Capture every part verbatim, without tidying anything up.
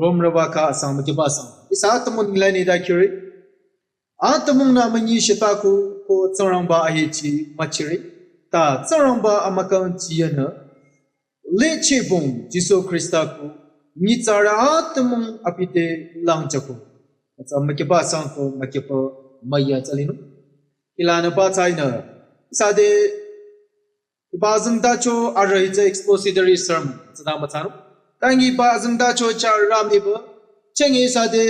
Romrüba kha asang mükiba asang. Ihsa atümung ninglang nengdang kiri. Atümungnü amünyi shitaku ko Tsingrangba ahechi müchiri. Ta Tsingrangba amükang chiyanü. Lechebong Jisu Khrista ku nyitsarü atümung abi te langchako. Atsa mükiba asang ko mükiba müya tsalinung. Ilanü ba tsainü. Ihsa te Hiba azengtacho arüh hitsü expository sermon tsüta mütsanung. Tangi hiba azengtacho chah ramiba. Chenge ihsa te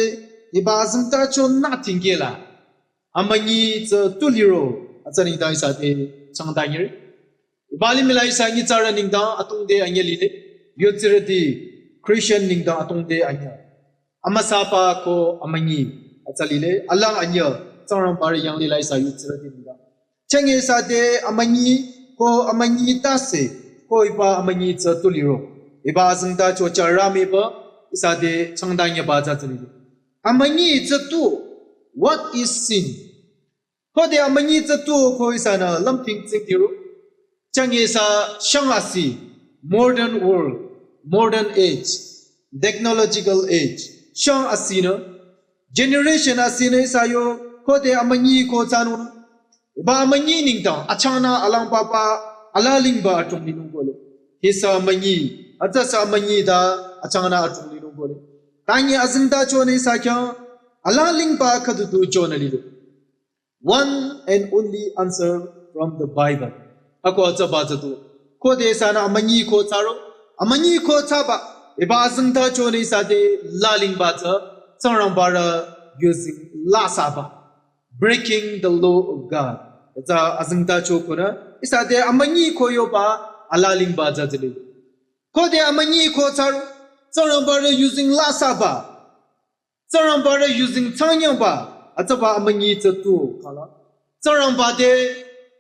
hiba azengtacho nü tingkehla. Amünyi tsü tu liro. Atsa nengdang ihsa te changdanyire. Hiba limih la ihsa nyitsarü nengdang atungde anyü lile. Yutsirüti Christian nengdang atungde anyü. Amüsaba ko amünyi. Atsa lile. Alang anyü. Tsingrangba rü yanglih la ihsa yutsirüti nengdang. Chenge ihsa te amünyi ko amünyi tase ko hiba amünyi tsü tu liro. Hiba azengtacho chah ramiba ihsa te changdanyeba tsü tsü lile. Amünyi tsü tu, what is sin? Khode amünyi tsü tu ko ihsanü lümting tsingdhiro. Chenge ihsa shang asi, modern world, modern age, technological age, shang asinü, generation asinü ihsa yo khode amünyi ko tsanung. Hiba amünyi nengdang achangnü alang papa alalingba achung linung kole. Hisa amünyi, atsasa amünyi ta achangnü achung linung kole. Tangi azengtacho nü ihsa khyang alalingba khüdu du chonü lile. One and only answer from the Bible. Ako atsaba tsü tu. Khode ihsanü amünyi ko tsaro. Amünyi ko tsaba. Hiba azengtacho nü ihsa te lalingba tsü. Tsingrangba rü yuzeng lasaba. Breaking the law of God. Atsa azengtacho konü ihsa te amünyi ko yoba alalingba tsü tsü lile. Khode amünyi ko tsaro. Tsingrangba rü yuzeng lasaba. Tsingrangba rü yuzeng changnyangba, atsaba amünyi tsü tu khala. Tsingrangba te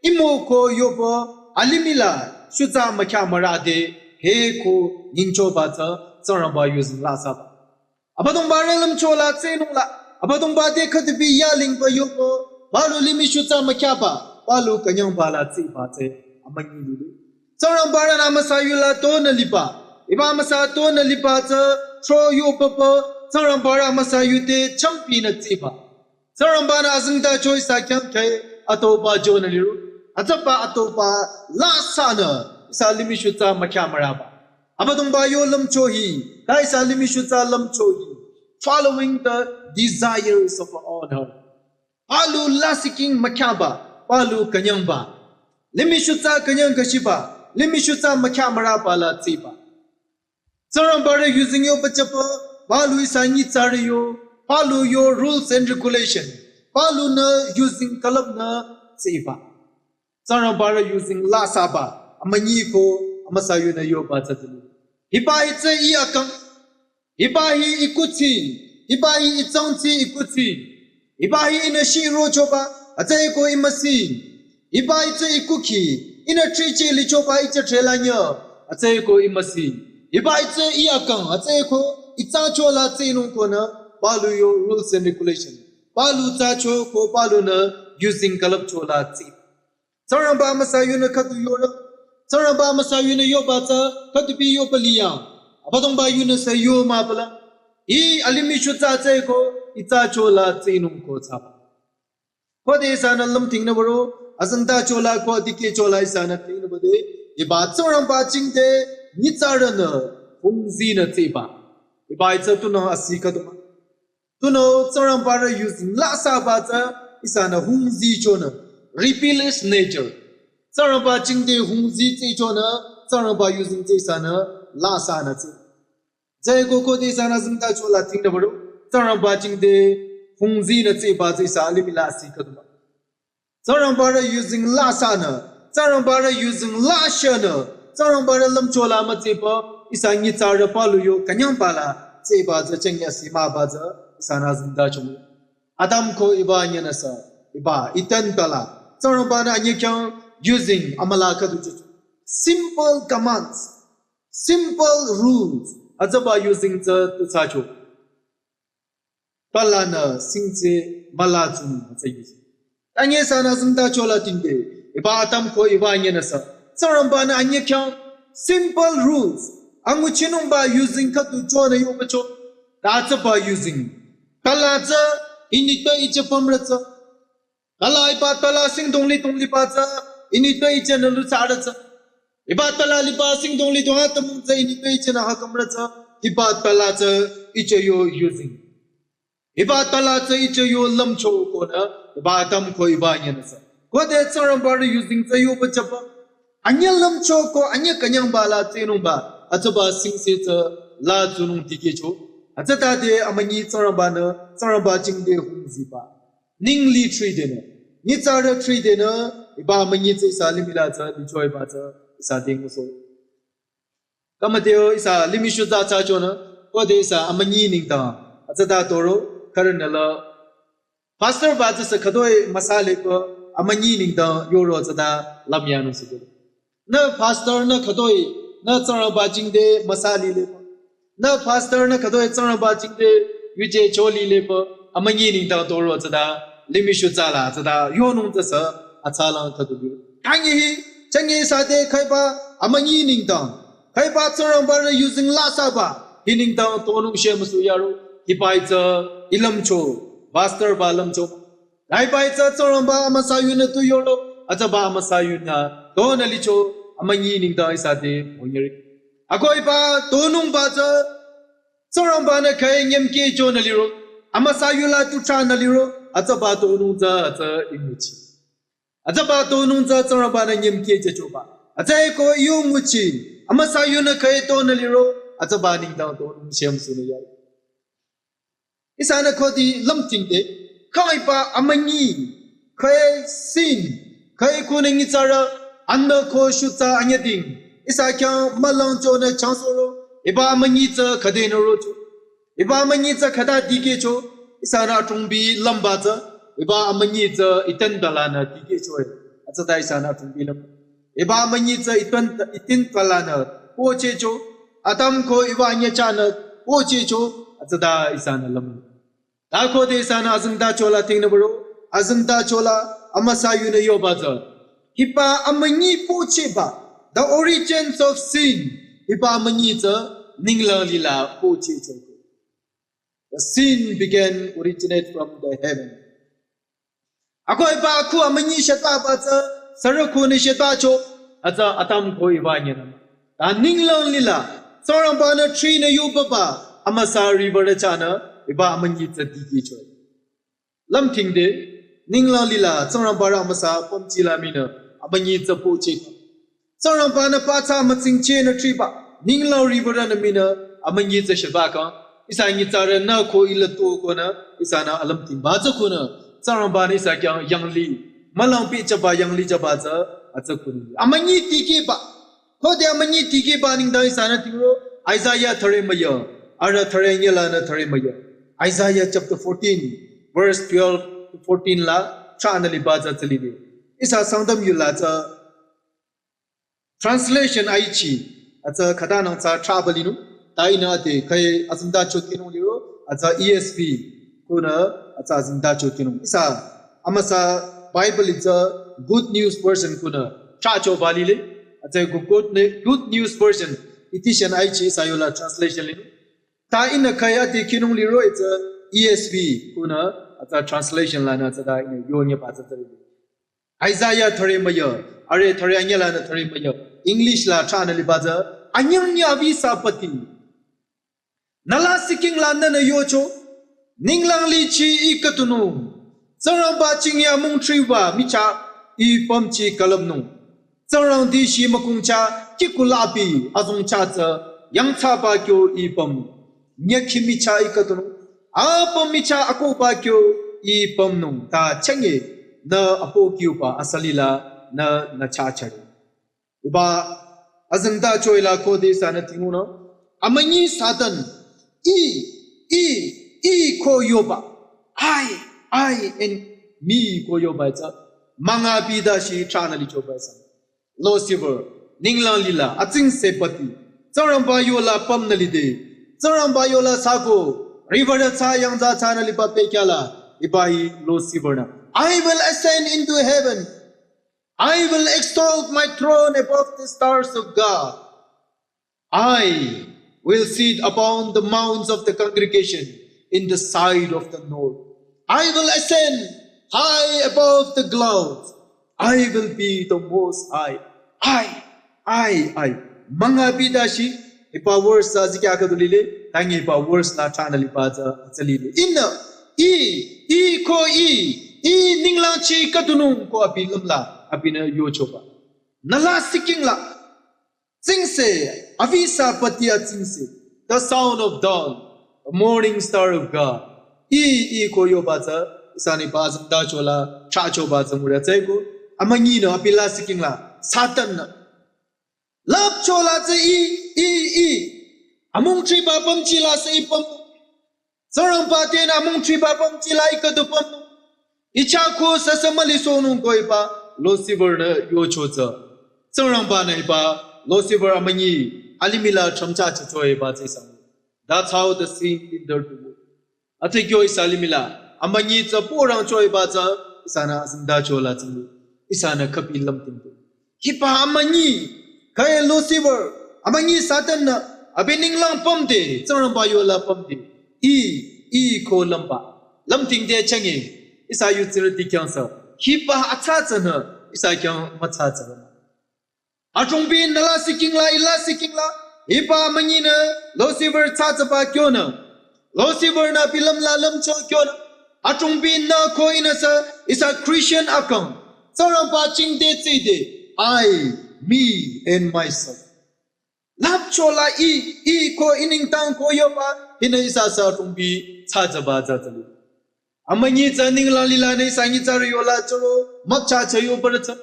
imo ko yoba alimih la shutsa mükhyah mürade he ko nyingchoba tsü Tsingrangba yuzeng lasaba. Abüdongba rü lümcho la tsenung la, Abüdongba te khüdubi yalingba yoba, palu limih shutsa mükhyahba, palu künyangba la tseba tsü amünyi lile. Tsingrangba rünü amüsa yula tonü liba. Hiba amüsa tonü liba tsü tro yu papa Tsingrangba rü amüsa yu te changpinü tsiba. Tsingrangba-nü azengtacho ihsa khyang khe atoba jonü liro. Atsaba atoba lasanü ihsa limih shutsa mükhyah müraba. Abüdongba yo lümcho hi, ta ihsa limih shutsa lümcho hi. Following the desires of our own heart. Palu lasih king mükhyahba, palu künyangba. Limih shutsa künyang kashiba, limih shutsa mükhyah müraba la tsiba. Tsingrangba rü yuzeng yoba chapa, palu ihsa nyitsarü yo, palu yo rules and regulation, palunü yuzeng külüpnü tsiba. Tsingrangba rü yuzeng lasaba, amünyi ko amüsa yunü yoba tsü tsü lile. Hiba hi tsü I akang, hiba hi I kuthsi, hiba hi I tsangtsi I kuthsi, hiba hi ihnü shirochoba, atsü ko I müsi. Hiba hi tsü I kukhi, ihnü thriche lichoba I chah thrilanyü, atsü ko I müsi. Hiba hi tsü I akang, atsü ko I thsacho la tsinung konü, palu yo rules and regulation. Palu thsacho ko palunü yuzeng külüpcho la tsi. Tsingrangba amüsa yunü khüdu yore. Tsingrangba amüsa yunü yoba tsü khüdubi yoba liyang. Abüdongba yunü sü yo mah pala. I alimih shutsa tsü ko I thsacho la tsinung ko thsaba. Khode ihsanü lümtingnü baro, azengtacho la ko dikehcho la ihsanü tingnü bade. Hiba Tsingrangba jingte nyitsarünü hungzinü tsiba. Hiba hi tsü tunüo asi khüdu mah. Tunüo Tsingrangba rü yuzeng lasaba tsü ihsanü hungzichonü. Rebellious nature. Tsingrangba jingte hungzi tsichonü, Tsingrangba yuzeng tsü ihsanü lasanü tsi. Tsü ko khode ihsanü azengtacho la tingnü baro, Tsingrangba jingte hungzinü tsiba tsü ihsa alimih la asi khüdu mah. Tsingrangba rü yuzeng lasanü, Tsingrangba rü yuzeng lashanü, Tsingrangba rü lümcho la mütsiba, ihsa nyitsarü palu yo künyangba la tsiba tsü chengya si mah ba tsü, ihsanü azengtacho. Adam ko Eva anyünüsü, Eva, Eden tala, Tsingrangba-nü anyü khyang yuzeng amüla khüdu chocho. Simple commands, simple rules, atsaba yuzeng tsü tu thsacho. Talanü singtse müla tsung atsü yuzeng. Tangi ihsanü azengtacho la tingde, Eva Adam ko Eva anyünüsü, Tsingrangba-nü anyü khyang simple rules, anguchinungba yuzeng khüdu chonü yobacho. Ta tsüba yuzeng. Tala tsü, initpü iche pümrü tsü. Tala hiba tala singdong lidong liba tsü, initpü iche nü lutsarü tsü. Hiba tala liba singdong lidong atümung tsü, initpü iche nü hakümrü tsü. Hiba tala tsü, iche yo yuzeng. Hiba tala tsü iche yo lümcho konü, hiba Adam ko hiba anyünü tsü. Khode Tsingrangba rü yuzeng tsü yoba chaba. Anyü lümcho ko anyü künyangba la tsinungba, hütsüba singse tsü la tsunung dikehcho. Hütsütade amünyi Tsingrangba-nü, Tsingrangba jingte hungziba. Ningli thridenü, nyitsarü thridenü, hiba amünyi tsü ihsa limih la tsü, licho hiba tsü, ihsa dingso. Kamateo ihsa limih shutsa thsachonü, khode ihsa amünyi nengdang, hütsüta toro, khürünü la. Pastor ba tsü sü khütoi müsa leko, amünyi nengdang yoro tsüta lümyanung sü. Nü pastor nü khütoi, nü Tsingrangba jingte müsa lileko. Nü pastor nü khütoi Tsingrangba jingte yuje cho lileko, amünyi nengdang toro tsüta, limih shutsa la tsüta, yonung tsü sü, atsalang khüdu. Tangi hi, changi ihsa te khüiba, amünyi nengdang. Khüiba Tsingrangba rü yuzeng lasaba, hi nengdang tonung shemüsu yaro, hiba hi tsü, ilümcho, pastor ba lümcho. Laiba hi tsü Tsingrangba amüsa yunü tu yoro, hütsüba amüsa yunü, tonü licho, amünyi nengdang ihsa te, onyeri. Ako hiba, tonungba tsü, Tsingrangba-nü khüi nyemkeh chonü liro, amüsa yula tu thranü liro, hütsüba tonung tsü, hütsü imuchi. Hütsüba tonung tsü Tsingrangba-nü nyemkeh chechoba. Hütsüeko yu nguchi, amüsa yunü khüi tonü liro, hütsüba nengdang tonung shemüsunü ya. Ihsanü khode lümtingde, khüiba amünyi, khüi sin, khüi kunü nyitsarü, anbü ko shutsa anyüding, ihsa khyang mülangchonü changsoro, hiba amünyi tsü khüdenü rocho. Hiba amünyi tsü khüta dikehcho, ihsanü atungbi lümba tsü, hiba amünyi tsü iten talanü dikehcho, hütsüta ihsanü atungbi lüm. Hiba amünyi tsü iten, iten talanü pochehcho, Adam ko hiba anyüchanü pochehcho, hütsüta ihsanü lüm. Ta khode ihsanü azengtacho la tingnü buro, azengtacho la amüsa yunü yoba tsü. Hiba amünyi pochehba, the origins of sin, hiba amünyi tsü ninglang lila pochehcho. The sin began, originate from the heaven. Ako hiba aku amünyi shetaba tsü, sürü kunü shetacho, hütsü Adam ko hiba anyünü. Ta ninglang lila, Tsingrangba-nü thrinü yubaba, amüsa riwürü chahnü, hiba amünyi tsü dikehcho. Lümtingde, ninglang lila, Tsingrangba rü amüsa pümji la mii nü, amünyi tsü pocheh. Tsingrangba-nü pathsa mütsingchehnü thriba, ninglang riwürünü mii nü, amünyi tsü sheba kang, ihsa nyitsarünü ko ila to konü, ihsanü alümtingba tsü kunü, Tsingrangba-nü ihsa khyang yangli, mülang pehjüba yangli jüba tsü, hütsü kunü. Amünyi dikehba, khode amünyi dikehba nengdang ihsanü tingro, Isaiah thüre müyü, arüh thüre nyülanü thüre müyü. Isaiah chapter fourteen, verse twelve to fourteen la, thranü liba tsü tsü lide. Ihsa Sangtam yula tsü, translation aichi, hütsü khütanang tsü thrabalinung, ta ihnü ade khüi azengtacho kinung liro, hütsü E S V, kunü, hütsü azengtacho kinung. Ihsa, amüsa Bible hi tsü Good News Version kunü, thrachoba lile, hütsü gu-, Good Ne-, Good News Version, edition aichi ihsa yola translation linung. Ta ihnü khüi ade kinung liro hi tsü E S V kunü, hütsü translation lanü hütsüta ihnü yonyeba tsü tsü lile. Isaiah thüre müyü, arüh thüre anyülanü thüre müyü. English la thranü liba tsü, anyang nyabi sapati. Nüla siking la nünü yocho, ninglang lichi ih khüdunung. Tsingrangba chingya mungthriba michah ih pümchi külüpnung. Tsingrang dishi mükungcha kikulabi azongcha tsü yangthsaba kyo ih püm. Nyükhi michah ih khüdunung, apüm michah akohba kyo ih pümnung ta chenge, nü apohkiuba asü lila nü nü chachari. Hiba azengtacho hila khode ihsanü tingunü, amünyi Satan, I, I, I ko yoba, I, I and me ko yoba tsü, münga bida shi thranü lichoba ihsa. Lucifer, ninglang lila, atsingse pati. Tsingrangba yola pümnü lide. Tsingrangba yola sako, riwürü tsü yangza tsünü liba pehkyala, hiba hi Lucifer nü. I will ascend into heaven. I will exalt my throne above the stars of God. I will sit upon the mounts of the congregation in the sight of the north. I will ascend high above the clouds. I will be the most high. I, I, I. Manga bida shi, hiba verse sa zikya ka dulile, tangi hiba verse la tana liba za, za lile. Inna, i, i ko i, i ninglang chi katunung ko abi lamla, abinü yochoba. Nala siking la, tsingse, avisa patia tsingse, the sound of dawn, the morning star of God. I, i ko yoba za, ihsanü ba zangda chola, cha choba za mura tseko, amünyi nü abi la siking la, Satan nü. Lap chola tsü i, i, i. Amungthriba pamchi la sü i pam. Tsingrangba tenü amungthriba pamchi la i kadu pam. I cha ko sasa mali sonung ko hiba, Lucifer nü yocho tsü. Tsingrangba nü hiba, Lucifer amünyi, alimih la chamcha chacho hiba tsü sang. That's how the sin entered the world. Ate kyo ihsa limih la, amünyi tsü porang cho hiba tsü, ihsanü azingda chola tsü, ihsanü kapi lamting tu. Hiba amünyi, kaya Lucifer, amünyi Satan nü, abi ninglang pamde, Tsingrangba yola pamde. I, i ko lamba, lamting de changi, ihsa yu tsirü di kyang sa. Hiba atsa tsü nü, ihsa kyang matsa tsü. Atrongbi nala siking la, ila siking la, hiba amünyi nü, Lucifer tsa tsüba kyo nü. Lucifer nü abi lamla lamcho kyo nü. Atrongbi nü ko inü sa, ihsa Christian akang. Tsingrangba chingde tside, I, me, and myself. Lap chola i, i ko i ningtang ko yoba, hinü ihsa sa atrongbi tsa tsüba tsa tsüli. Amünyi tsü ninglang lila nü ihsa nyitsarü yola choro, makcha cha yo barü tsü.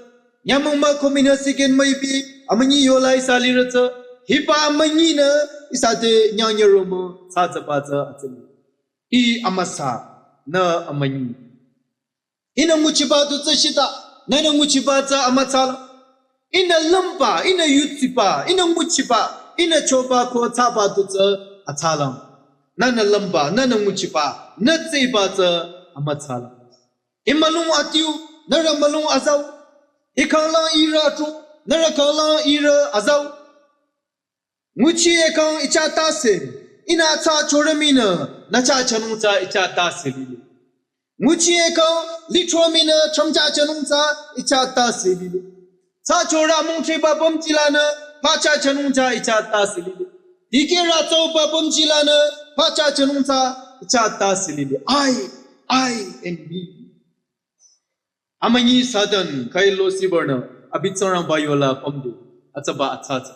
Nyamong ma komi nü siken maibi, amünyi yola ihsa lirü tsü. Hiba amünyi nü ihsa te nyangnyü romo, tsa tsüba tsü atsüli. I amüsa, nü amünyi. Inü nguchiba tu tsü shita, nü nü nguchiba tsü amütsala. Inü lamba, inü yutsiba, inü nguchiba, inü choba ko tsaba tu tsü atsalang. Nü nü lamba, nü nü nguchiba, nü tsiba tsü amütsala. I mülung atiu, nührü mülung azau. I kanglang irü atu, nührü kanglang irü azau. Nguchi ekang icha tase, inü atsa chorüminü, nü cha chanung tsü icha tase lili. Nguchi ekang, litro minü, chamcha chanung tsü, icha tase lili. Tsa chorü mungthriba pamchi lanü, pacha chanung tsü, icha tase lili. Dikehra tsauba pamchi lanü, pacha chanung tsü, icha tase lili. I, I and me. Amünyi Satan, kai Lucifer nü, abi Tsingrangba yola pamde, atsaba atsa tsü.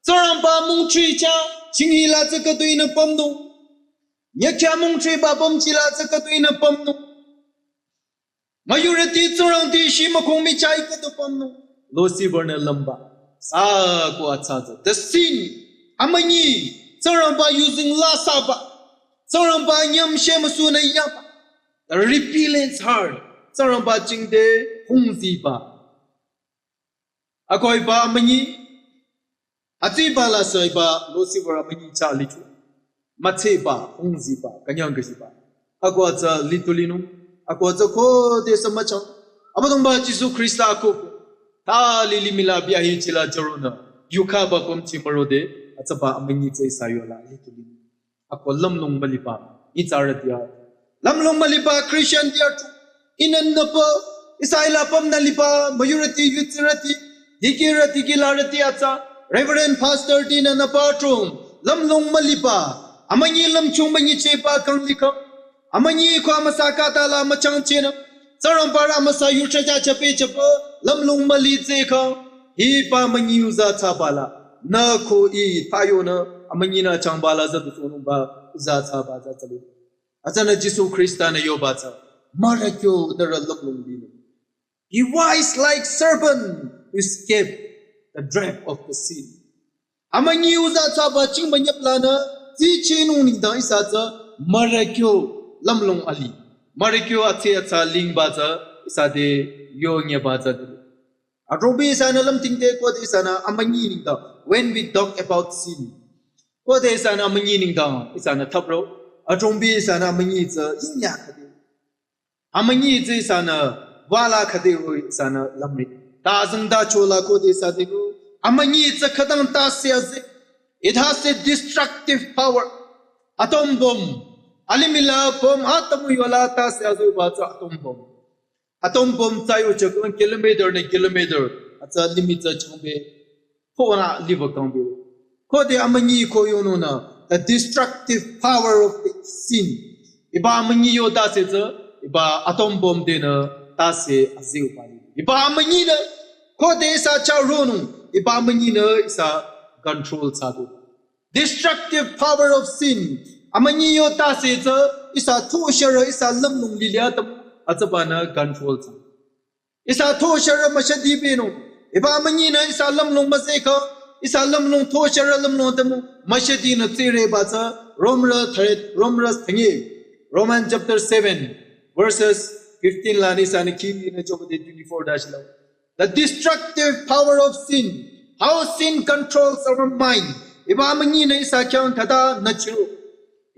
Tsingrangba mungthri cha, chinghi la tsü kadu inü pamnung. Nyakya mungthriba pamchi la tsü kadu inü pamnung. Majority Tsingrang ti shi makong micha i kadu pamnung. Lucifer nü lamba. Sa ko atsa tsü. The sin. Amünyi. Tsingrangba using la saba. Tsingrangba nyam she müsu nü yaba. The rebellious heart. Tsingrangba chingde hungziba. Akoiba amünyi. Atsiba la soiba Lucifer amünyi cha lichu. Matsiba, hungziba, kanyang kaziba. Ako atsa litu linung. Ako atsa kode sa machang. Abüdongba Jisu Krista ako. Ta lili mila biahi chila jorona. Yukhaba pamchi marode. Atsaba amünyi tsü ihsa yola litu linung. Ako lümlong müliba, nyitsarü dia. Lümlong müliba Christian dia tu. Inü nüpa, ihsa ila pamnü liba, majority youth rüti, dikirü dikilarüti atsa, Reverend Pastor tinü nüpa tu. Lümlong müliba, amünyi lümchung münyicheba kang likang. Amünyi ko amüsa kata la müchangchenü. Tsingrangba rü amüsa yuchacha chape chapa, lümlong müli tsü kang. Hiba amünyi uza tsaba la. Nü ko i tayo nü, amünyi nü changba la za du sonungba uza tsaba za tsali. Atsanü Jisu Krista nü yoba tsü. Mürükyo nührü lümlong linü. He was like serpent who escaped the trap of the sin. Amünyi uza tsaba chingba nyaplanü, tsi chinung nengdang ihsa tsü, mürükyo lümlong ali. Mürükyo atsi atsa lingba tsü, ihsa te yo nyeba tsü. Atrongbi ihsanü lümtingte kode ihsanü amünyi nengdang. When we talk about sin. Kode ihsanü amünyi nengdang, ihsanü thapro. Atrongbi ihsanü amünyi tsü inya khade. Amünyi tsü ihsanü wala khade ro ihsanü lümri. Ta zangda chola kode ihsa te ro. Amünyi tsü khadang ta siya se. It has a destructive power. Atom bomb. Alimih la bomb atümung yola tase azüba tsü atom bomb. Atom bomb tsü yochakang kilometer ne kilometer. Atsa limih tsü changbe. Khona liba kangbe. Khode amünyi ko yonunü, the destructive power of the sin. Hiba amünyi yo tase tsü, hiba atom bomb denü tase azüba. Hiba amünyinü, khode ihsa chah ronung, hiba amünyinü ihsa control thsadu. Destructive power of sin. Amünyi yo tase tsü, ihsa thosharü, ihsa lümlong lile atümung, atsübanü control thsa. Ihsa thosharü müshadi binung. Hiba amünyinü ihsa lümlong müzehkha, ihsa lümlong thosharü lümlong atümung, müshadinü tsireba tsü, Romrü thüret, Romrü thüngi. Romans chapter seven, verses fifteen lanü ihsanü khinü chobade twenty-four dash la. The destructive power of sin. How sin controls our mind. Hiba amünyinü ihsa khyang khüta nüchiro.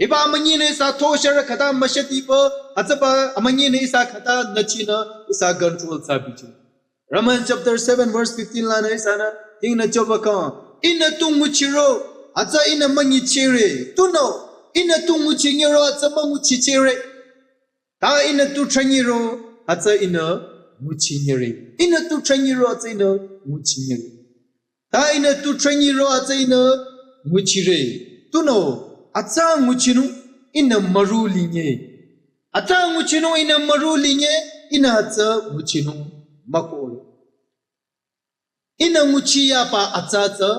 Hiba amünyinü ihsa thosharü khüta müshadiba, atsüba amünyinü ihsa khüta nüchinü ihsa control thsabichi. Romans chapter seven verse fifteen lanü ihsanü, hingnü chobakang, ihnü tu nguchiro, atsa ihnü münyichire, tunüo, ihnü tu nguchinyiro, atsa münguchichire. Ta ihnü tu thsanyiro, atsa ihnü nguchinyire. Ihnü tu thsanyiro, atsa ihnü nguchinyire. Ta ihnü tu thsanyiro, atsa ihnü nguchire. Tunüo, atsa nguchinung ihnü müru linye. Atsa nguchinung ihnü müru linye, ihnü atsa nguchinung mükoh. Ihnü nguchiyaba atsa tsü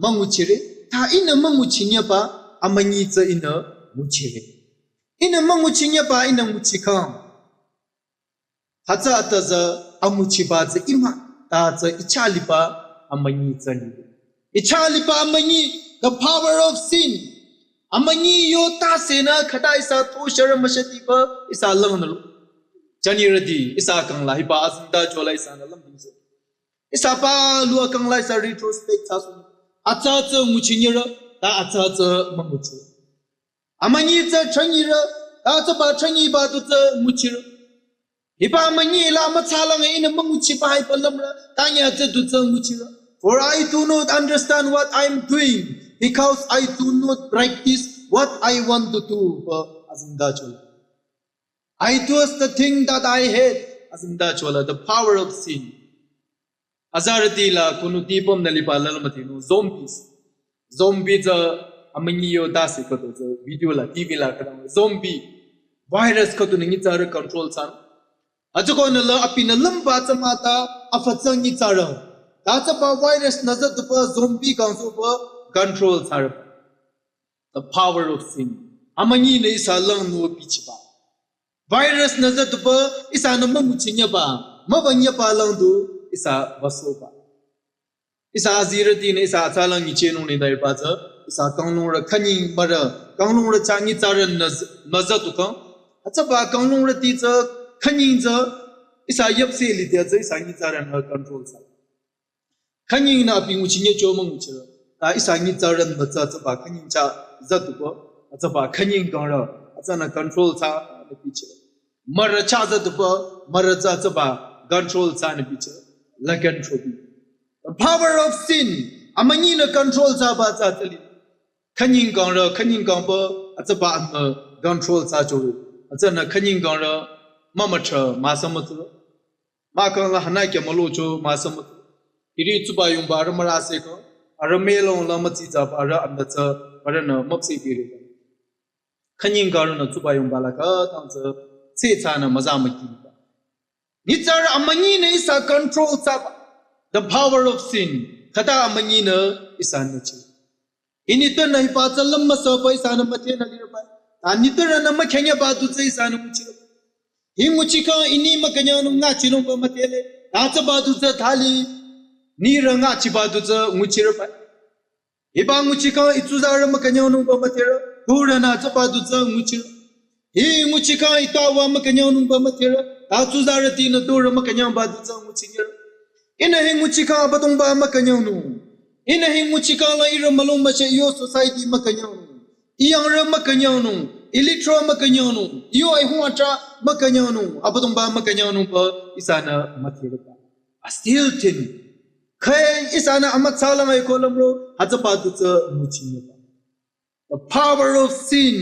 münguchire, ta ihnü münguchinyaba amünyi tsü ihnü nguchire. Ihnü münguchinyaba ihnü nguchikhang. Hütsü atsa tsü anguchiba tsü imah, ta tsü ichah liba amünyi tsü lile. Ichah liba amünyi, the power of sin. Amünyi yo tasenü khüta ihsa thosharü müshadiba ihsa langnülo. Jünirüti ihsa kangla hiba azingda chola ihsanü lümdingse. Ihsa palu akangla ihsa retrospect thsasoh. Atsa tsü nguchinyirü, ta atsa tsü münguchi. Amünyi tsü thsanyirü, ta tsüba thsanyiba du tsü nguchirü. Hiba amünyi la mütsalang ihnü münguchiba hiba lümrü, ta nyi atsa du tsü nguchirü. For I do not understand what I am doing, because I do not practice what I want to do. Ba azingda chola. I do the thing that I hate. Azingda chola, the power of sin. Azarüti la kunuti pümnü liba la lümütinung zombies. Zombie tsü amünyi yo tase khüdu tsü video la, T V la khüdang zombie virus khüdunü nyitsarü control thsan. Atsükonü la abinü lümba tsü mah ta afatsang nyitsarü. Ta tsüba virus nü züduba zombie kangsohba control thsarü. The power of sin. Amünyinü ihsa langnü bichiba. Virus nü züduba ihsanü münguchinyaba, mübünyaba lang du ihsa basohba. Ihsa azirütinü ihsa atsalang nyichenung nengdang hiba tsü, ihsa kanglungrü khünying mürü, kanglungrü chah nyitsarü nü z-, nü züdukhang. Atsüba kanglungrüti tsü khünying tsü, ihsa yüpseh lide tsü ihsa nyitsarünü control thsa. Khünyingnü abi nguchinyecho münguchirü. Ta ihsa nyitsarü nü tsü atsüba khünying chah züduba, atsüba khünying kangrü, atsünü control thsanü bichirü. Mürü chah züduba, mürü tsü atsüba control thsanü bichirü. Lagan chobi. The power of sin. Amünyinü control thsaba tsü atsüli. Khünying kangrü, khünying kangba, atsüba anü control thsachorü. Atsünü khünying kangrü, mümüthrü, müsümüthrü. Mahkhang la hanü kya mülocho müsümüthrü. Hiri tsuba yungba arüh mürüse kang, arüh melong la mütsitsaba arüh amütsa, arühnü müpsehpire. Khünying kangrünü tsuba yungba la khütang tsü, tsethsanü müza mükiba. Nyitsarü amünyinü ihsa control thsaba. The power of sin. Khüta amünyinü ihsa nüchi. Hi nitpünü hiba tsü lüm müsaba ihsanü müdhenü lirübai. Ta nitpünü mükhenyaba du tsü ihsanü nguchirübai. Hi nguchikhang ini mükünyangnung ngachinungba müdhele. Ta tsüba du tsü thali. Nirü ngachiba du tsü nguchirübai. Hiba nguchikhang itsuzarü mükünyangnungba müdherü. Turünü tsüba du tsü nguchirü. Hi nguchikhang itawa mükünyangnungba müdherü. Ta tsuzarütinü turü mükünyangba du tsü nguchinyirü. Ihnü hi nguchikhang Abüdongba mükünyangnung. Ihnü hi nguchikhang la ihrü mülung müshe iyo society mükünyangnung. Iyangrü mükünyangnung. Ilitro mükünyangnung. Iyo ihung atra mükünyangnung. Abüdongba mükünyangnungba ihsanü müdherüba. A still thing. Khüi ihsanü amütsalang aiko lümro, hütsüba du tsü nguchinungba. The power of sin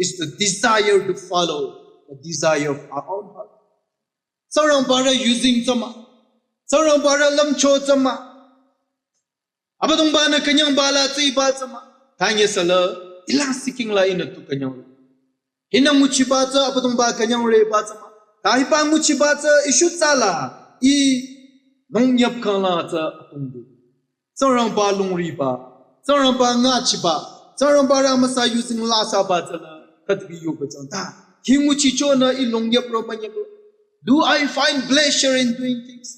is the desire to follow the desire of our own heart. Tsingrangba rü yuzeng tsü mah. Tsingrangba rü lümcho tsü mah. Abüdongba-nü künyangba la tsüiba tsü mah. Tanye sala ilang siking la ihnü tu künyang. Ihnü nguchiba tsü Abüdongba künyangre ba tsü mah. Ta hiba nguchiba tsü ishu tsü la i nongyap khang la tsü atongde. Tsingrangba longriba, Tsingrangba ngachiba, Tsingrangba rü amüsa yuzeng lasaba tsü la khüdubi yoba jang ta. Hi nguchichonü i longyap ro münyap ro. Do I find pleasure in doing things?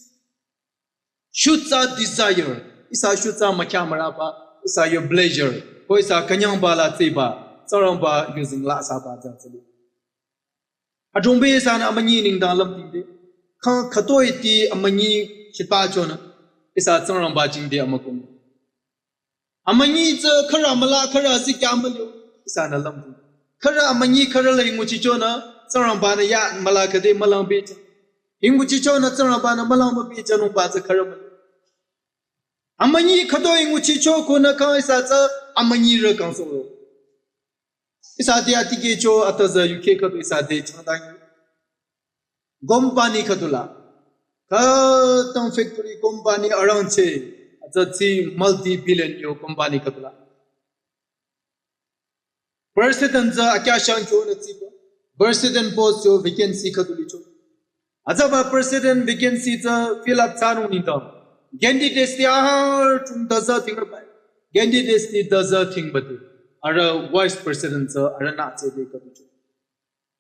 Shutsa desire. Ihsa shutsa mükya müraba, ihsa yo pleasure. Ko ihsa künyangba la tsüiba, Tsingrangba yuzeng lasaba tsü tsüli. Adrongbe ihsanü amünyi nengdang lümtingde. Khang khütoi ti amünyi shitpachonü. Ihsa Tsingrangba jingte amükong. Amünyi tsü khürü müla khürü zikya mülio. Ihsanü lümting. Khürü amünyi khürü la hi nguchichonü. Tsingrangba-nü ya müla khüde mülang becha. Hi nguchichonü Tsingrangba-nü mülang mübecha nungba tsü khürü mülio. Amünyi khütoi nguchicho konü khang ihsa tsü amünyi rü kangsohro. Ihsa te atikehcho atüzü yuke khüdu ihsa te changdang. Company khüdula. Khütang factory company arangcheh. Atsa tsü multi billion yo company khüdula. President tsü akyashang kyonü tsüba. President post yo vacancy khüdu licho. Atsaba president vacancy tsü fill up thsanung nengdang. Candidates ti ahar chung daza thingrübai. Candidates ti daza thingbade. Arüh vice president tsü arühnü tsüde khüdu cho.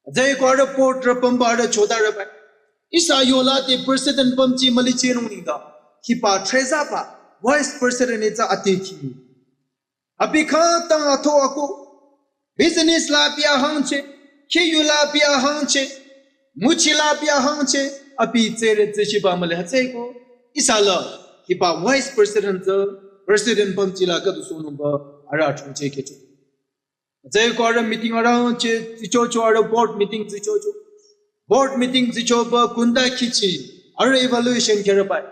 Atsü ko arüh board rü pümba arüh chodarübai. Ihsa yola te president pümji mülichehnung nengdang. Hiba trezaba vice president itsü atekhi. Abi khütang atho ako. Business la abi ahangcheh, khiyu la abi ahangcheh, nguchi la abi ahangcheh, abi tsere tseshiba mühle hütsüeko. Ihsa la, hiba vice president tsü, president pümji la khüdu sohnungba, arüh chungcheh kehcho. Hütsüeko arüh meeting arangcheh, tsichocho arüh board meeting tsichocho. Board meeting tsichoba kunda khichi, arüh evaluation kherübai.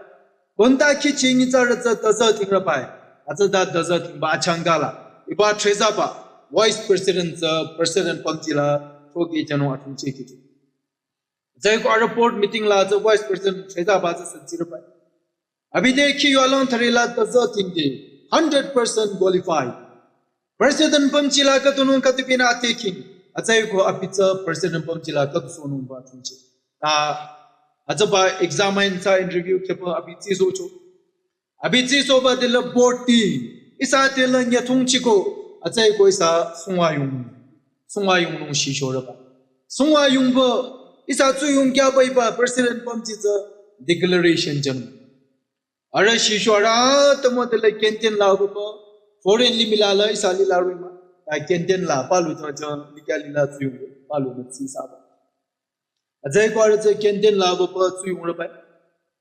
Kunda khichi nyitsarü tsü daza thingrübai. Atsüta daza thingba achangkala. Hiba trezaba, vice president tsü, president pümji la, throkehnung achungcheh kehcho. Hütsüeko arüh board meeting la tsü vice president trezaba tsü setsirübai. Abi te khiyu alang thüre la daza thingde, hundred percent qualified. President pümji la khüdunung khüdubinü atekhi. Hütsüeko abi tsü president pümji la khüdu sohnungba chungcheh. Ta, atsaba examine tsü interview kheba abi tsisohcho. Abi tsisohba te la board ti, ihsa te la nyüthongchiko, hütsüeko ihsa sungwa yung. Sungwa yungnung shishorüba. Sungwa yungba, ihsa tsuyung kyaba hiba president pümji tsü declaration jang. Arüh shisho arüh atümung te la canteen la baba, foreign limih la la ihsa lila rima. Ta canteen la palu jang jang, likya lila tsuyung, palu mütsisaba. Hütsüeko arüh tsü canteen la baba tsuyungrübai.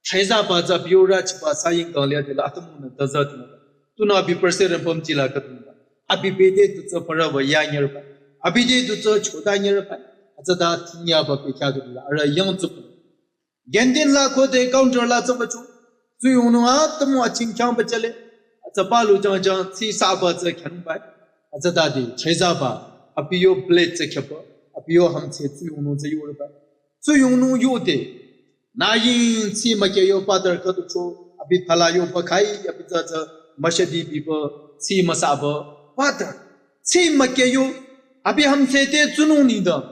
Trezaba tsü biorü chiba saying kanglia te la atümungnü daza thingba. Tunüo abi president pümji la khüdunungba. Abi bete du tsü parüba yanyerübai. Abi te du tsü chodanyerübai. Atsüta thingyaba bekhyah du la arüh yangtsup. Canteen la khode counter la tsübacho. Tsuyungnung atümung aching khyangba chale. Atsü palu jang jang tsisaba tsü khyangbai. Atsüta de trezaba. Abi yo plate tsü khyaba. Abi yo hümdhse tsuyungnung tsü yorübai. Tsuyungnung yode. Nü ying tsi mükeh yo butter khüdu cho, abi thala yoba khai, abi tsü tsü müshadi biba, tsi müsaba, butter. Tsi mükeh yo, abi hümdhse te tsunung nengdang.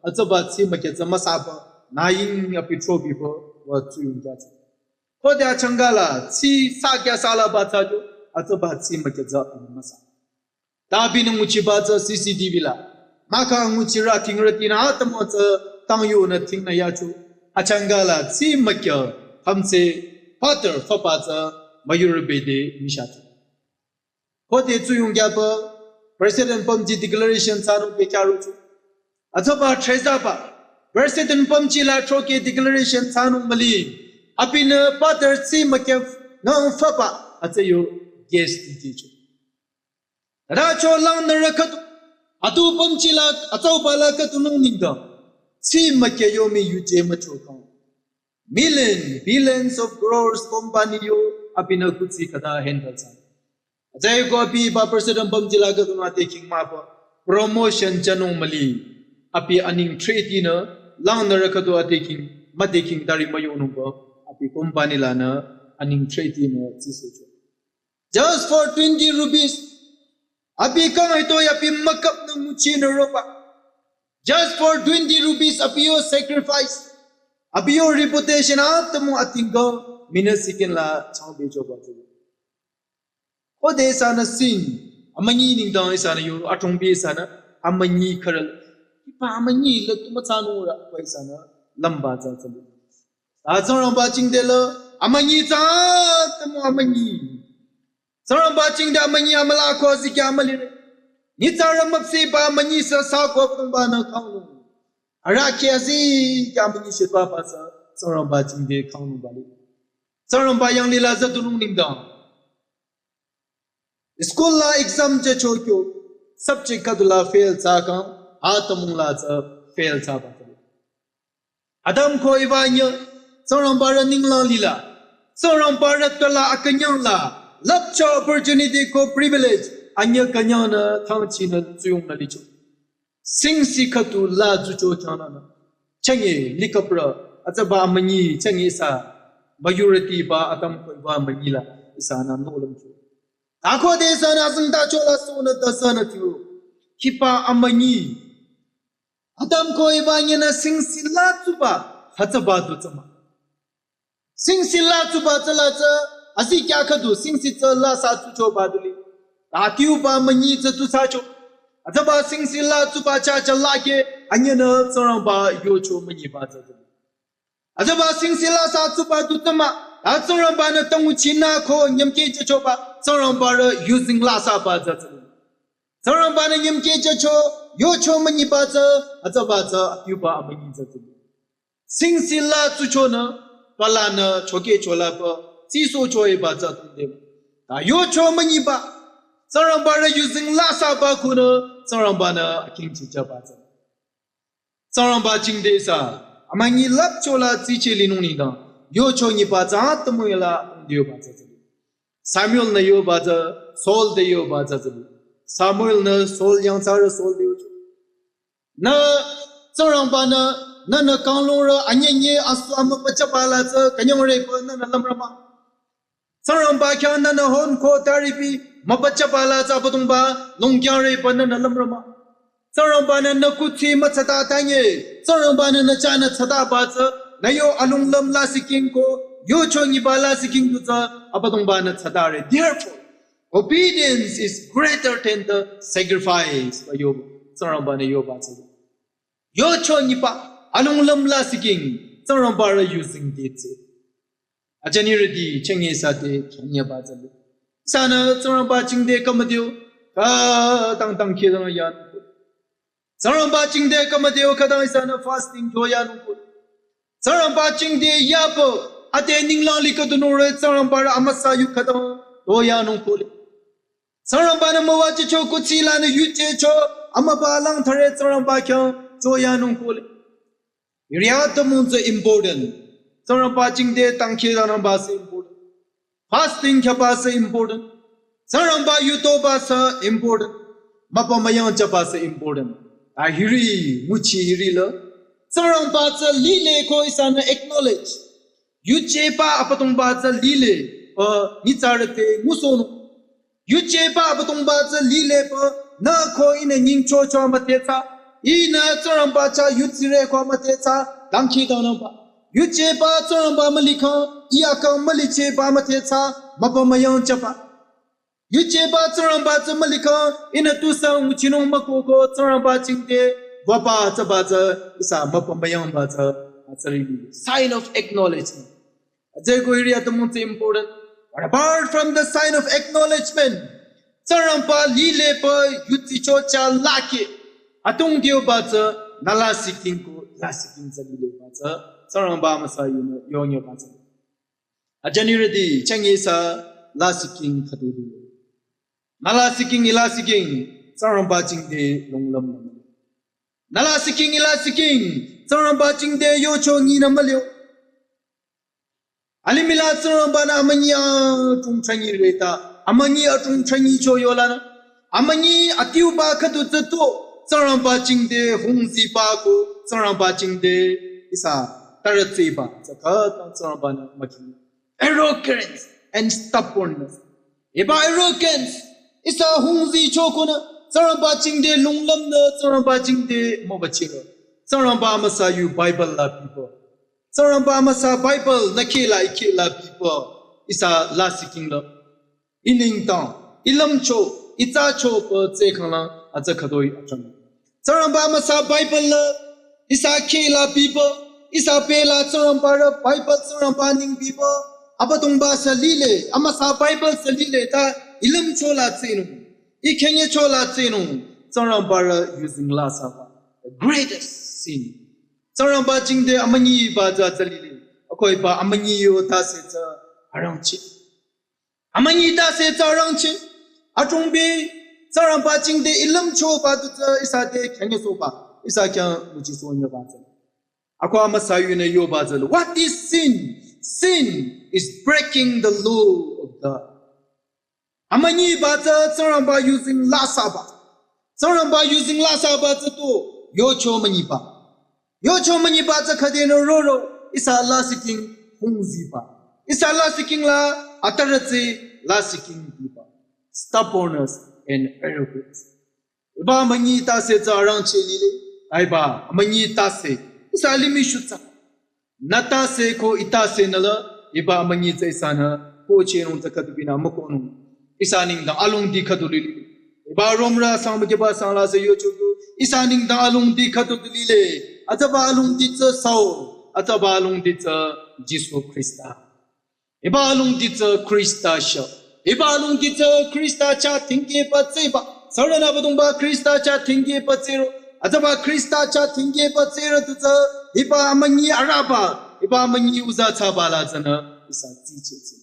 Atsüba tsi mükeh tsü müsaba, nü ying abi throbiba, wa tsuyung kyacho. Khode achangkala, tsi sa kya sala ba tsü jo, atsüba tsi mükeh tsü abi müsa. Ta abinü nguchiba tsü C C T V la. Mahkhang nguchirü thingrütinü atümung tsü tang yonü thingnü yacho. Achangkala tsi mükeh hümdhse butter füba tsü müyurü bete mishacho. Khode tsuyung kyaba president pümji declaration thsanung bekhyah rocho. Atsüba trezaba president pümji la throkeh declaration thsanung müli. Abinü butter tsi mükeh ngang füba atsü yo guest dikecho. Racho langnürü khüdu, atu pümji la, atsauba la khüdunung nengdang, tsi mükeh yo mi yuje mücho kang. Million, billions of crores company yo, abinü kuthsi khüta handle thsa. Atsüeko abi ba president bamjila khüdunü ate king mahpü promotion thsanung müli. Abi aneng threatinü langnürü khüdu ate king, müde king tari müyonungpü, abi company lanü aneng threatinü tsisohcho. Just for twenty rupees. Abi kang hito ya abi müküpnü nguchinü roba. Just for twenty rupees abi yo sacrifice. Abi yo reputation atümung atingko minute second la changbechoba tsü. Khode ihsanü sing, amünyi nengdang ihsanü yo, athrongbi ihsanü, amünyi khürü. Hiba amünyi la tu müthsanung rü, ko ihsanü, lümba tsü tsü. A Tsingrangba jingte la, amünyi tsü, atümung amünyi. Tsingrangba jingte amünyi amüla ko zikya amülire. Nyitsarü müpsehba amünyi sü sa ko Abüdongba-nü kangnung. Arahkheh zikya amünyi shitbaba tsü, Tsingrangba jingte kangnungba li. Tsingrangba yanglila züdunung nengdang. School la exam jücho kyo, subject khüdula fail thsakhang, atümung la tsü fail thsaba tsü. Adam ko Eva anyüh, Tsingrangba rü ninglang lila, Tsingrangba rü tala akünyang la, lüpcho opportunity ko privilege, anyüh künyangnü thangchinü tsuyongnü licho. Singsi khüdu la tsucho kyangnanü. Chenge, likapra, atsaba amünyi, chenge sa, majority ba Adam ko Eva amünyi la, ihsanü nohlümcho. Akhode ihsanü azengtacho la sonü ta sünü tiyo. Hiba amünyi. Adam ko Eva anyühnü singsi la tsuba, hütsüba du tsü mah. Singsi la tsuba tsü la tsü, azikya khüdu singsi tsü la sa tsuchoba du li. Atiuba amünyi tsü tu thsacho. Atsaba singsi la tsuba cha cha la ke, anyühnü Tsingrangba yocho münyiba tsü du. Atsaba singsi la sa tsuba du tsü mah, a Tsingrangba-nü tanguchinü ko nyümkeh jüchoba, Tsingrangba rü yuzeng la saba tsü tsü. Tsingrangba-nü nyümkeh jücho, yocho münyiba tsü, atsaba tsü, atiuba amünyi tsü tsü. Singsi la tsuchonü, palanü, chokeh cholapü, tsisohcho eba tsü tungde. Ta yocho münyiba, Tsingrangba rü yuzeng la saba khunü, Tsingrangba-nü akingchi jüba tsü. Tsingrangba jingte ihsa, amünyi lüpcho la tsiche linung nengdang, yocho nyiba tsü atümung la tungdeba tsü tsü. Samuel-nü yoba tsü, Saul te yoba tsü tsü. Samuel-nü Saul yangthsarü Saul te yocho. Nü, Tsingrangba-nü, nühnü kanglungrü anyünyeh asu amüpüchaba la tsü, künyangre pü nühnü lümrü mah. Tsingrangba khyang nühnü hon ko taripi müpüchaba la tsü Abüdongba, longkyangre pü nühnü lümrü mah. Tsingrangba-nü nü kuthsi mütsata tanye, Tsingrangba-nü nü chahnü tsataba tsü, nü yo alonglüm lasih king ko, yocho nyiba lasih king du tsü, Abüdongba-nü tsatare. Therefore, obedience is greater than the sacrifice. Ba yo, Tsingrangba-nü yoba tsü. Yocho nyiba, alonglüm lasih king, Tsingrangba rü yuzeng te tsü. Ajani rüti, chenge sa te, chenge ba tsü. Ihsanü, Tsingrangba jingte kümüdeo, ka tang tang khe tang yan. Tsingrangba jingte kümüdeo, ka tang ihsanü fasting kyo yan. Tsingrangba jingte yapü, ate ninglang li khüdunungre, Tsingrangba rü amüsa yu khütang, to yanung kule. Tsingrangba-nü müwajücho kuthsi lanü yujücho, amüba lang thare Tsingrangba khyang, to yanung kule. Hiri atümung tsü important. Tsingrangba jingte tangkhi dangnangba sü important. Fasting khyaba sü important. Tsingrangba yutoba sü important. Müpümüyang jüba sü important. A hiri, nguchi hiri la. Tsingrangba tsü lile ko ihsanü acknowledge. Yujeba Abüdongba tsü lile, pü nyitsarü te ngusohnung. Yujeba Abüdongba tsü lile pü, nü ko ihnü nyingchocho müdhethsa, ihnü Tsingrangba chah yudsire ko müdhethsa, dangkhidangnangba. Yujeba Tsingrangba mülikhang, ih akang mülicheba müdhethsa, müpümüyang jüba. Yujeba Tsingrangba tsü mülikhang, ihnü tusang nguchinung mükoko Tsingrangba jingte, wüba tsüba tsü, ihsa müpümüyangba tsü, atsüri. Sign of acknowledgement. Atsüko hiri atümung tsü important. But apart from the sign of acknowledgement, Tsingrangba lile pü yudsicho chah lake. Atungdioba tsü nü lasih king ko, lasih king tsü lileba tsü. Tsingrangba amüsa yunü, yonyoba tsü. Ajani rüti, chenge sa lasih king khüdu du. Nü lasih king, ih lasih king, Tsingrangba jingte longlüm. Nü lasih king, ih lasih king, Tsingrangba jingte yocho nyinü mülio. Alimih la Tsingrangba-nü amünyi adrong thsanyi reta, amünyi adrong thsanyicho yolanü, amünyi adiuba khüdu tsü tu, Tsingrangba jingte hongziba ko, Tsingrangba jingte ihsa tarütseba tsü khütang Tsingrangba-nü mükhini. Arrogance and stubbornness. Hiba arrogance, ihsa hongzicho konü, Tsingrangba jingte lunglümnü, Tsingrangba jingte mübüchirü. Tsingrangba amüsa yu Bible la bipü. Tsingrangba amüsa Bible nü kheh la, i kheh la bipü. Ihsa lasih king la. I nengdang, i lümcho, i thsacho pü tsü khanglang, atsü khütoi atsan. Tsingrangba amüsa Bible la, ihsa kheh la bipü, ihsa bela Tsingrangba rü Bible Tsingrangba neng bipü, Abüdongba sü lile, amüsa Bible sü lile ta, i lümcho la tsinung, i khenyecho la tsinung, Tsingrangba rü yuzeng lasaba. The greatest sin. Tsingrangba jingte amünyiba tsü tsü lile, akoh hiba amünyi yo tase tsü arangcheh. Amünyi tase tsü arangcheh. Adrongbi, Tsingrangba jingte i lümchoba tu tsü ihsa te khenyesohba, ihsa khyang nguchisoh nyeba tsü. Akoh amüsa yunü yoba tsü, what is sin? Sin is breaking the law of God. Amünyiba tsü Tsingrangba yuzeng lasaba. Tsingrangba yuzeng lasaba tsü tu, yocho münyiba. Yocho münyiba tsü khüdenü roro, ihsa lasih king hongziba. Ihsa lasih king la atarütse lasih king biba. Stubbornness and arrogance. Hiba amünyi tase tsü arangcheh lile, hiba amünyi tase, ihsa limih shutsa. Nü tase ko i tase nü la, hiba amünyi tsü ihsanü, ko chehnung tsü khüdu binü mükohnung. Ihsa nengdang alongdi khüdu lile. Hiba Romrü asang mükiba sang la sü yocho tu, ihsa nengdang alongdi khüdu lile. Atsüba alongdi tsü Saul, atsüba alongdi tsü Jisu Khrista. Hiba alongdi tsü Khrista shü. Hiba alongdi tsü Khrista chah tingkehba tsüba. Sürünü Abüdongba Khrista chah tingkehba tsüro. Atsüba Khrista chah tingkehba tsüro tu tsü. Hiba amünyi araba. Hiba amünyi uza thsaba la tsünü. Ihsa tsicheh tsü.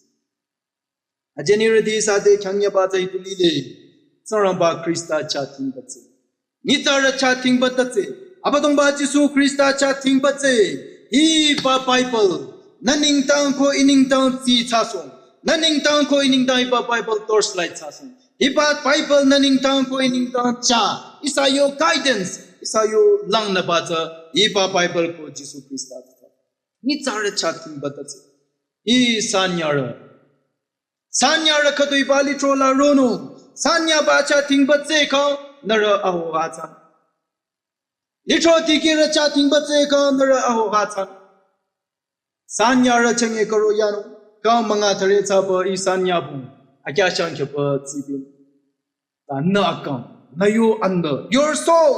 Ajinirüti ihsa te khyang nyeba tsü hitu lile. Tsingrangba Khrista chah tingba tsü. Nyitsarü chah tingba tatsü. Abüdongba Jisu Khrista chah tingba tsü. Hiba Bible. Nü nengdang ko i nengdang tsi thsasoh. Nü nengdang ko i nengdang hiba Bible torchlight thsasoh. Hiba Bible nü nengdang ko i nengdang chah. Ihsa yo guidance. Ihsa yo langnüba tsü. Hiba Bible ko Jisu Khrista tsü. Nyitsarü chah tingba tatsü. Hi sanyarü. Sanyarü khüdu hiba lithro la ronung, sanyaba chah tingba tsü kang nührü aho atsan. Lithro dikehrü chah tingba tsü kang nührü aho atsan. Sanyarü chenge karo yanung, kang münga thüre thsaba hi sanyabung, akyashang khyaba tsibin. Ta nü akang, nü yo anbü, your soul,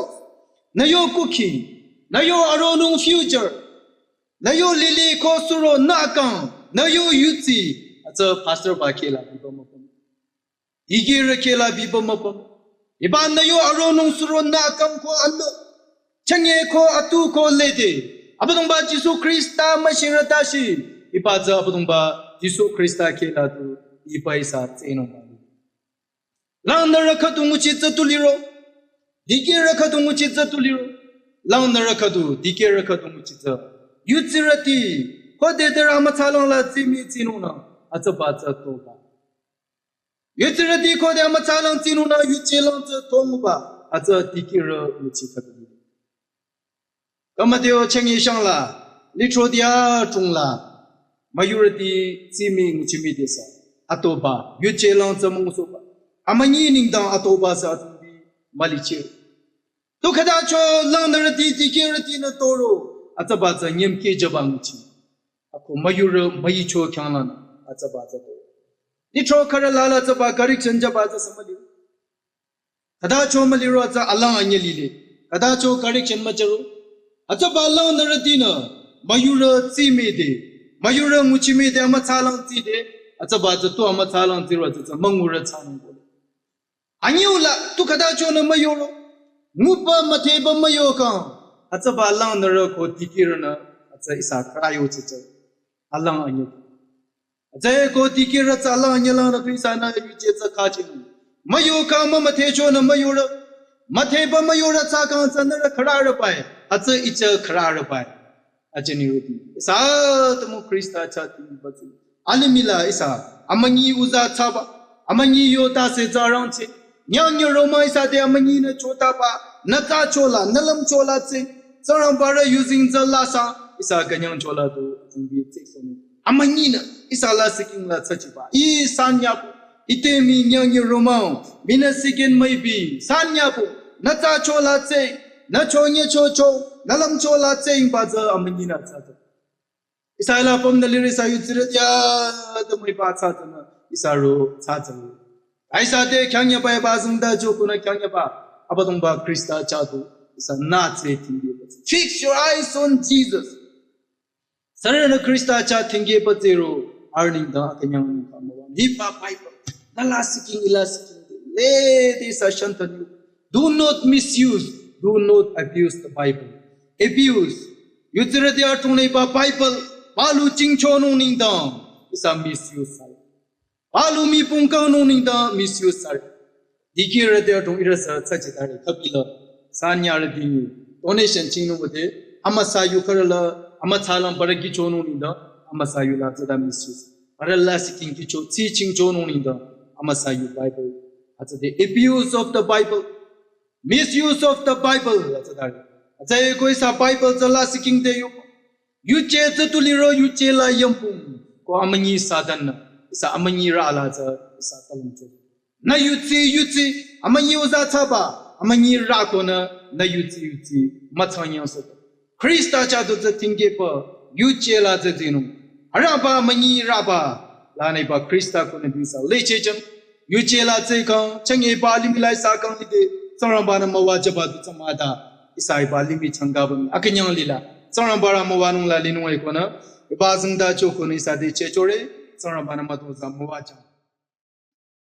nü yo kukhi, nü yo aronung future, nü yo lili ko suro nü akang, nü yo yudsi, atsü pastor ba kheh la biba müpüm. Dikehrü kheh la biba müpüm. Hiba nü yo aronung suro nü akang ko anbü, chenge ko atu ko lede. Abüdongba Jisu Khrista müshirü tashi, hiba tsü Abüdongba Jisu Khrista kheh la tu, hiba ihsa tsünung ba. Langnürü khüdu nguchi tsü tu liro. Dikehrü khüdu nguchi tsü tu liro. Langnürü khüdu, dikehrü khüdu nguchi tsü. Yudsirüti, khode derü amütsalang la tsimi tsinungnang, atsüba tsü toba. Yudsirüti khode amütsalang tsinungnang, yuje lang tsü tonguba, atsü dikehrü nguchi khüdu liro. Kamateo chenge shang la, lithro dia chung la, müyurüti tsimi nguchimi desa, atoba, yuje lang tsü mungsoba, amünyi nengdang atoba sü atsungbi mülicheh. Tu khütacho langnürüti dikehrüti nü toro, atsüba tsü nyemkeh jüba nguchi. Ako müyurü müyicho khyanglanü, atsüba tsü toro. Lithro khürü la la atsüba correction jüba tsü sü müli. Khütacho müliro atsü alang anyüh lile. Khütacho correction müchüro. Atsüba langnürütinü, müyurü tsimi de, müyurü nguchimi de amütsalang tsi de, atsüba tsü tu amütsalang tsiro atsü tsü müngurü thsanung ko. Anyüh la tu khütachonü müyoro. Nguba müdheba müyo kang. Atsüba langnürü ko dikehrünü, atsü ihsa khürü yo tsü tsü. Alang anyüh. Atsü ko dikehrü tsü alang anyüh langnü tu ihsanü yuje tsü khachinung. Müyo kang mümüdhechonü müyoro. Müdheba müyoro tsü kang tsü nührü khürü rübai. Atsü ih tsü khürü rübai. Ajanirüti, ihsa atümung Khrista chah tingiba tsü, alimih la ihsa amünyi uza thsaba, amünyi yo tase tsü rangcheh. Nyangnyü romang ihsa te amünyinü chotaba, nü thsachola, nü lümchola tsü, Tsingrangba rü yuzeng tsü lasa ihsa künyangchola du atsingbi tsü ihsanü amünyinü ihsa lasihking la thsachiba, ih sanyapü, ite mii nyangnyü romang, mii nü sikin müipi sanyapü, nü thsachola tsü, nü chonyechocho, nü lümchola tsü ingba tsü amünyinü thsatsü. Ihsa la pümnü lirü, ihsa yudsirü ya, tümüiba thsatsünü ihsa ro thsatsü. Ihsa te khyangnyaba, hiba zingda jo kunü khyangnyaba, Abüdongba Khrista chah du ihsanü tsü tingkehba tsü, fix your eyes on Jesus. Sürünü Khrista chah tingkehba tsüro, arüh nengdang akünyang nengdang müwang. Hiba Bible, nü lasihking, ih lasihking de, lede ihsa shantanü. Do not misuse, do not abuse the Bible. Abuse, yudsirüti adrongnü hiba Bible palu jingchonung nengdang ihsa misuse thsare. Palu mii pungkangnung nengdang misuse thsare. Dikehrüti adrong ihrüsü thsachitare, khüpila sanyarüti ni donation chingnung wüde, amüsa yu khürüla, amütsalang parü kihchonung nengdang, amüsa yu la tsüta misuse, parü lasihking kihcho tsü jingchonung nengdang, amüsa yu Bible, hütsüde abuse of the Bible, misuse of the Bible hütsütare. Hütsüeko ihsa Bible tsü lasihking de yoba, yuje tsü tu liro yuje la yangpung, ko amünyi Satan-nü ihsa amünyi rüla tsü ihsa talümcho. Nü yudsi, yudsi, amünyi uza thsaba, amünyi rükonü, nü yudsi, yudsi müthsangnyangsohba, Khrista chah du tsü tingkehba yuje la tsü tsinung. Arangba amünyi rüba lanü hiba Khrista konü du ihsa lichehjang. Yuje la tsü kang chang hiba limih la ihsa kang lide, Tsingrangba-nü müwajüba du tsü müta, ihsa hiba limih changkaba mii akünyang lila Tsingrangba rü müwanung la linung ekonü, hiba zingda jo kunü ihsa te chehchore. Tsingrangba-nü mütozah müwajüng.